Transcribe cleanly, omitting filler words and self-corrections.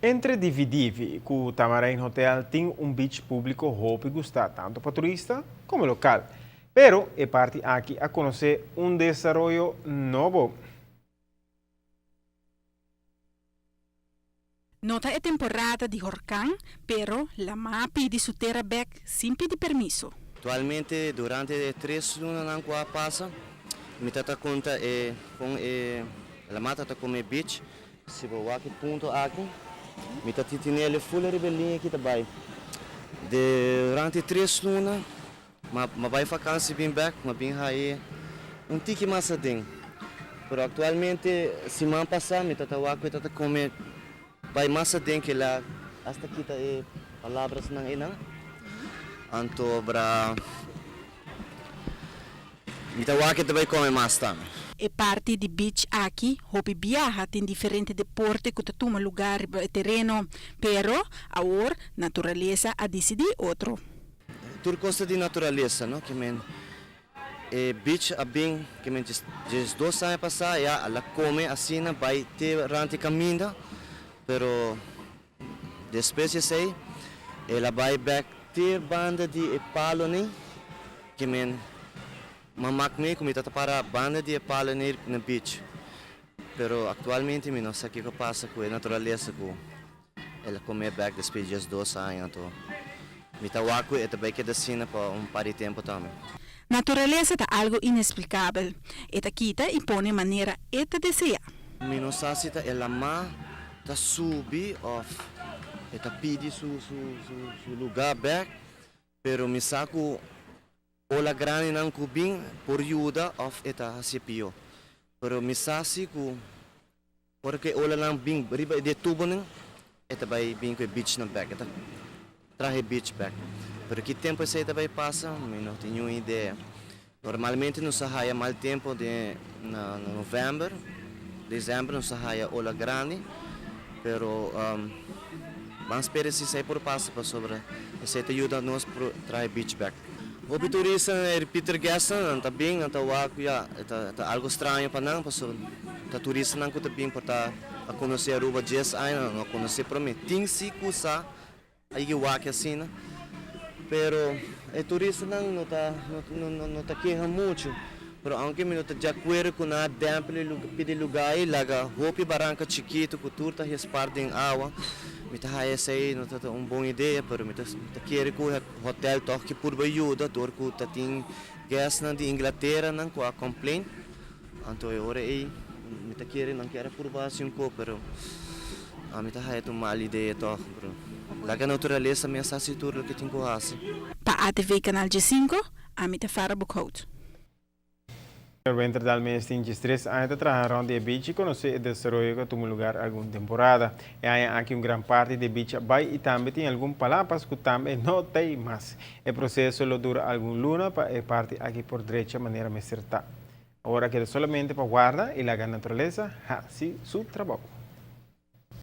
Entre Divi Divi ku Tamarijn Hotel tin un beach públiko hopi gustá tantu pa turista komo lokal. Pero e parti aki a konosé un desaroyo nobo. No ta e temporada di horkan, pero Lamá a pidi su tera bek sin pidi permiso. Actualmente durante e tres lunanan cu a pasa mi ta ta conta e con e Lamá ta ta come beach. Si bo wak e punto aki mi ta titinele full riba e liña ki ta bay. Durante e tres luna Ma ma bai vakansi bin bek, ma bin hae un tiki mas aden. Pero aktualmente siman pasá mi ta ta wak ku e ta ta kome bai mas aden ke la asta kita e palabrasnan einan. Anto bra mi ta wak e ta bai kome mas tambe. E parti di beach aki hopi biaha tin diferente deporte ku ta tuma lugar riba e tereno, pero awor naturalesa a disidí otro. Tur cos ta di naturalesa no ke men e beach a bin ke men 12 aña pasa ya a la come asina bay te rante caminda pero despues di esey el a bay bek te banda di e palonan ke men ma mak mi cu mi ta ta para banda di e palonan na beach pero actualmente mi no sa kico pasa cu e naturalesa cu El a come bek despues 12 aña anto mi ta wak cu e ta bay keda asina pa un par di tempo tambe. Naturalesa ta algo inexplicabel. E ta kita y pone manera e ta desea. Mi no sa si ta e lama ta subi of e ta pidi su su lugar bek, pero mi sa cu ola grandinan cu bin por yuda of e ta haci pio. Pero mi sa si cu Ora ku e olanan bin riba e di e tubonan, e ta bai bin ku e beachnan bèk, e ta traha e beach bèk. Pero ki tempu esei ta bai pasa, mi no tin niun idea. Normalmente nos a haya mal tempu den na novèmber, desèmber nos a haya ola grandi, pero ban spera si esei por pasa pasobra esei ta yuda nos traha e beach bèk. Hopi turistanan e repeater guestnan nan ta bin nan ta wak ku ya e ta ta algo straño pa nan pasobra ta turistanan ku ta bin por ta a konosé Aruba dies aña nan no a konosé promé tin si ku sa a yega wak asina pero e turistanan no ta no no no ta keha muchu pero aunke mi no ta di akuerdo ku nan a dèmpel e pidi lugá ei laga hopi baranka chikitu ku tur ta hespar den awa mi ta haya esei no ta ta un bon idea pero mi ta kere ku Hotel tog ki purba yuda dor ku ta tin guestnan di Inglateranan ku a complain. Anto e ora ei mi ta kere nan kier a purba hasi un ko pero ami ta haya ta un mal idea tog pero laga naturalesa mes hasi tur loke tin ku hasi. Pa ATV Canal 15, ami ta Farah Boekhout. Winter Dalmes tin 13 aña ta traha rond di e beach y conoce e desaroyo cu a tuma lugar algun temporada. E aña aki un gran parti di e beach a bay y tambe tin algun palapas cu tambe no t'ey mas. E proceso lo dura algun luna pa e parti aki por drecha manera mester ta. Awor a keda solamente pa warda y laga naturalesa haci su trabou.